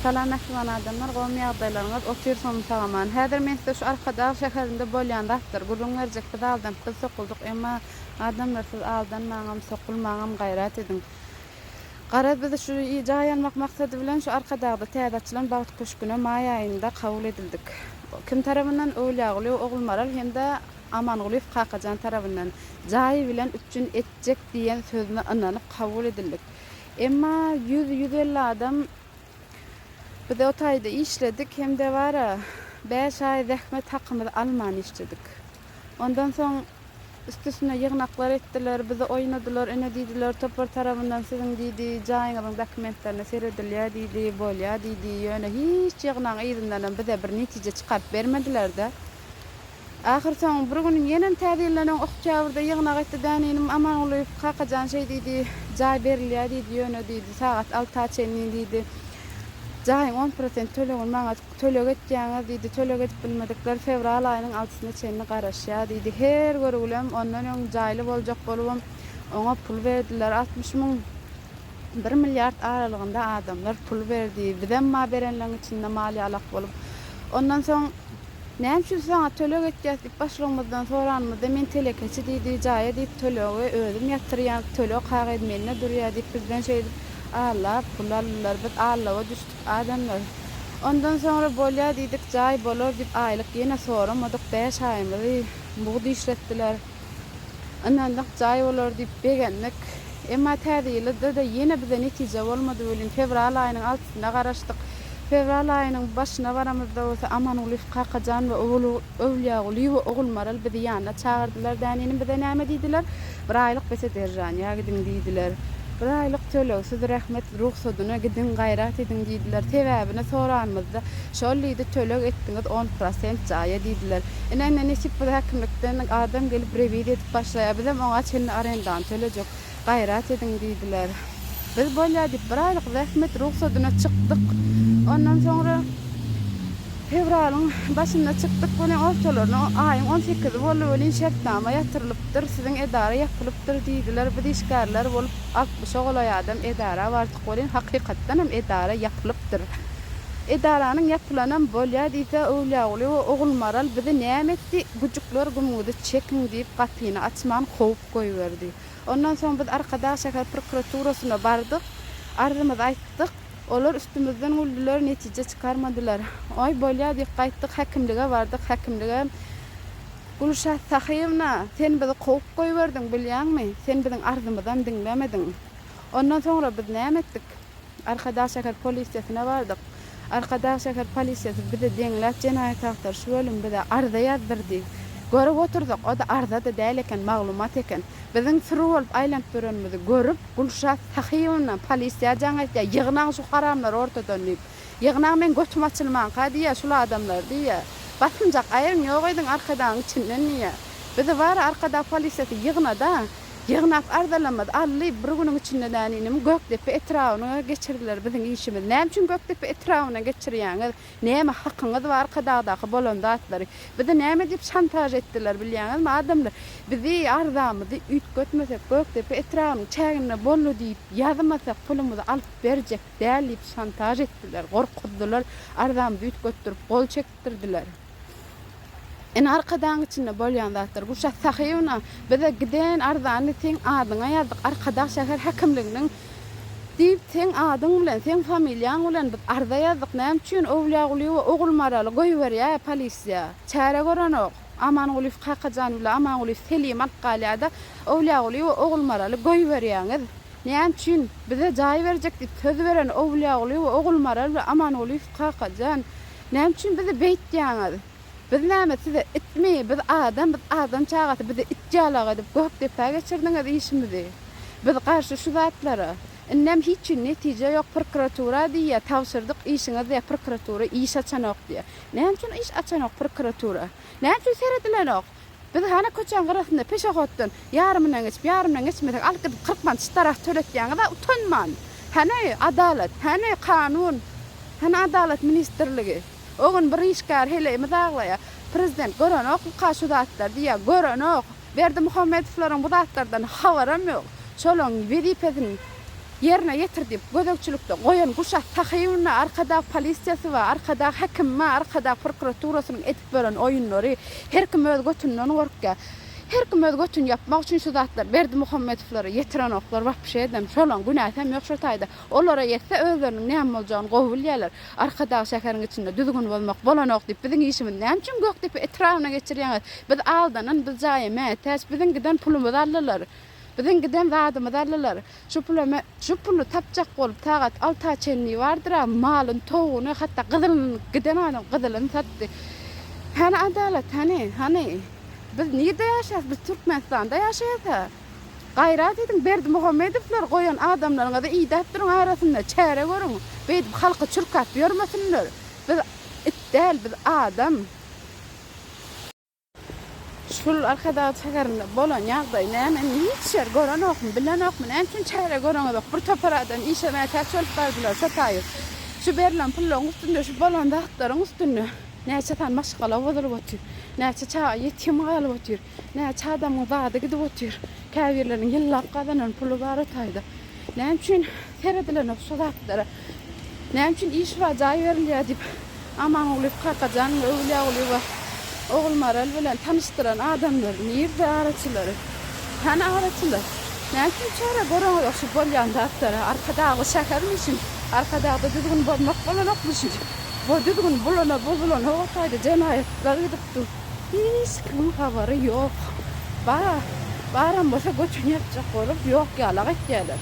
Salam mähriban adamlar gowmy ýagdaýlaryňyz otyrsyňyzmy sagaman häzir men size şu Arkadag şäherinde bolýan zatlary gürrüň berjek biz aldanyp biz sokuldyk emma adamlar siz aldanmaňam sokulmaňam gaýrat ediň garaz biz şu jaý almak maksady bilen şu Arkadagda täze açylan Bagt köşgüne maý aýynda kabul edildik kim tarabyndan Öwlýagulyýew Ogulmaral hem-de Amangulyýew Kakajan tarabyndan jaý bilen üpjün etjek diýen sözüne ynanyp kabul edildik. Emma 100-150 adam biz o taýda işledik hem-de bar-a, bäş aý zähmet hakymyzy alman işledik. Ondan soň üstesine ýygnaklar etdiler, bizi oýnadylar, ine diýdiler, topar tarabyndan siziň diýdi, jaýyňyzyň dokumentlerine seredilýär diýdi, bolýar diýdi, ýöne hiç ýygnagyň yzyndanam bize bir netije çykaryp bermediler-de. Ahyrsoňy bir gün ýenem Täze ýyldan öň oktýabrda ýygnak etdi däninim Amangulyýew Kakajan şeý diýdi, Jaý berilýär diýdi, ýöne diýdi, sagat alta çenli diýdi, jaýyň on prosent tölegini maňa töleg etýäňiz diýdi, töleg edip bilmedikler fewral aýynyň altysyna çenli garaşýar diýdi. Her görgülem ondan öň jaýly boljak bolubam oňa pul berdiler, 60 müň, bir milliard aralygynda adamlar pul berdi, bizem ma berenleň içinde mal ýalak bolup. Ondan soň Näme üçin saňa töleg etýäs diýip başlygymyzdan soranymyzda men telekeçi diýdi, jaýa diýip tölegi özüm ýatyrýan, töleg kagyz mende durýar diýip bizden şeýdip allap pul aldylar. Biz allawa düşdük adamlar. Ondan soňra bolýa diýdik, jaý bolar diýip aýlyk ýene soramadyk, bäş aýymyzy mugt işletdiler. Ynandyk jaý bolar diýip begendik. Emma täze ýylda-da ýene bize netije bolmady welin, fewral aýynyň altysyna garaşdyk. Fewral aýynyň başyna baramyzda bolsa Amangulyýew Kakajan we Öwlýagulyýewa Ogulmaral bizi ýanyna çagyrdylar. Däninim bize näme diýdiler? Bir aýlyk bes ederžanýa gidiň diýdiler. Bir aýlyk tölegsiz rehmet rugsadyna gidiň gaýrat ediň diýdiler. Sebäbini soranymyzda şol diýdi töleg etdiňiz on prosent jaýa diýdiler. Ine indi nesip bolsa häkimlikden adam gelip rewiziýa edip başlaýar. Bizem oňa çenli arendany tölejek. Gaýrat ediň diýdiler. Biz bolýa diýip bir aýlyk zähmet rugsadyna çykdyk. Ondan soňra fewralyň başynda çykdyk welin ortalaryna aýyň on sekizi boldy welin şertnama ýatyrylypdyr, siziň edara ýapylypdyr diýdiler. Biz işgärler bolup altmyşa golaý adam edara bardyk welin hakykatdanam edara ýapylypdyr. Edaranyň ýapylanam bolýa diýse Öwlýaguly we Ogulmaral bizi näme etdi, güjükler gümüňizi çekiň diýip gapyny açman kowup goýberdi. Ondan soň biz Arkadag şäher prokuraturasyna bardyk, arzymyzy aýtdyk. Olar üstümizden güldüler, netije çykarmadylar. Oý, bolýa diýip gaýtdyk, häkimlige bardyk. Häkimligem, Gülşat Sahyýewna, sen bizi kowup goýberdiň, bilýäňmi? Sen biziň arzymyzam diňlemediň. Ondan soňra biz näme etdik? Arkadag şäher polisiýasyna bardyk. Arkadag şäher polisiýasy bizi deňläp jenaýat agtaryş bölümi bize arza ýazdyrdy. Görüp otursak, o-da arza-da däl eken, maglumat eken. Biziň süri bolup aýlanyp ýörenimizi görüp, Gülşat Sahyýewna polisiýa jaň etýär, ýygnaň şu haramlary ortadan diýip. Ýygnaň meň götüm açylmanka diýýär, şul adamlary diýýär. Basynjak aýryň, ýok ediň Arkadagyň içinden diýýär. Bizi bar Arkadag polisiýasy ýygnada. Ýygnap arzalamyzy aldy, bir günüň içinde däninim Gökdepe etrabyna geçirdiler biziň işimizi. Näme üçin Gökdepe etrabyna geçirýäňiz? Näme hakyňyz bar Arkadagdaky bolan zatlary? Bizi näme diýip şantaž etdiler bilýäňizmi adamlar? Bizi arzamyzy üýtgetmesek Gökdepe etrabynyň çäginde boldy diýip ýazmasak pulumyzy alyp berjek däl diýip şantaž etdiler, gorkuzdylar, arzamyzy üýtgetdirip gol çekdirdiler. Ine Arkadagyň içinde bolýan zatlar. Gülşat Sahyýewna bize giden arzany seň adyňa ýazdyk Arkadag şäher häkimliginiň diýip seň adyň bilen seň familiýaň bilen biz arza ýazdyk näme üçin Öwlýagulyýewa Ogulmaraly goýberýä polisiýa çäre görenok Amangulyýew Kakajan bile Amangulyýew Selimi alyp galýada Öwlýagulyýewa Ogulmaraly goýberýäňiz näme üçin bize jaý berjek diýip söz beren Öwlýagulyýewa Ogulmaral bile Amangulyýew Kakajan Näme üçin bizi beýtýäňiz? Biz näme size itmi? Biz adam, biz adam çagasy, bizi it ýalak edip Gökdepä geçirdiňiz işimizi. Biz garşy şu zatlara. Indem hiç hili netije ýok, prokuratura diýýär, tabşyrdyk işiňiz diýýär, prokuratura iş açanok diýýär. Näme üçin iş açanok prokuratura? Näme üçin seredilenok? Biz hany köçäň gyrasynda peşehoddan ýarymyndan geçip, ýarymyndan geçmesek alyp gidip 40 manat ştaraf töletýäňiz-a utanman. Hany adalat, hany kanun, hany adalat ministrligi. O gün bir işgär heleýimiz aglaýar. Prezident görenokmyka şu zatlary diýýär. Görenok. Berdimuhamedowlaryň bu zatlardan habaram ýok. Şolaň wezipesini. Ýerine ýetir diýip, gözegçilikde goýan Guşat Sahyýewna Arkadag polisiýasy we Arkadag häkimi we Arkadag prokuraturasynyň edip beren oýunlary. Her kim öz götünden gorkýar. Her kim öz götüni ýapmak üçin şu zatlary Berdimuhamedowlara ýetirenoklar wapşe edem. Şolaň günäsem ýok şo taýda. Olara ýetse özleriniň näme boljagyny gowy bilýärler. Arkadag şäheriň içinde düzgün bozmak bolanok diýip biziň işimizi näme üçin Gökdepe etrabyna geçirýäňiz? Biz aldanan, biz jaýa mätäç, biziň giden pulumyzy aldylar. Biziň giden zadymyzy aldylar. Şu pula me, şu puly tapjak bolup sagat alta çenli bardyr-a, malyny, towugyny, hatda gyzylyny, giden adam gyzylyny satdy. Hany adalat, hany, hany? Biz nirde ýaşaýas, biz Türkmenistanda ýaşaýas-a. Gaýrat ediň, Berdimuhamedowlar goýan adamlaryňyzy idäp duruň arasynda, çäre görüň. Beýdip halky çürkäp ýörmesinler. Biz it däl, biz adam. Şul Arkadag şäherinde bolan ýagdaý näme indi hiç ýer görenokmy bilenokmy näme üçin çäre göreňizok bir topar adam işe mätäç bolup bardylar şo taýy şu berlen pullaryň üstünde şu bolan zatlaryň üstünde näçe sany maşgala bozulyp otyr näçe çaga ýetim galyp otyr näçe adamyň zady gidip otyr käbirleriniň ýyllap gazanan puly bar o taýda näme üçin seredilenok şu zatlara näme üçin iş bar jaý berilýär diýip Amangulyýew Kakajan we Öwlýagulyýewa Ogulmaral bilen tanyşdyran adamlar nirde araçylary? Hany araçylar? Näme üçin çäre göreňizok şu bolýan zatlara? Arkadagly şähermi şin? Arkadagda düzgün bozmak bolanokmy şin? Bu düzgün bulana bozulanok o taýda jenaýatlar gidip dur. Hiç kimiň habary ýok. Bar, baram bolsa götüni ýapjak bolup ýok ýalak etýäler.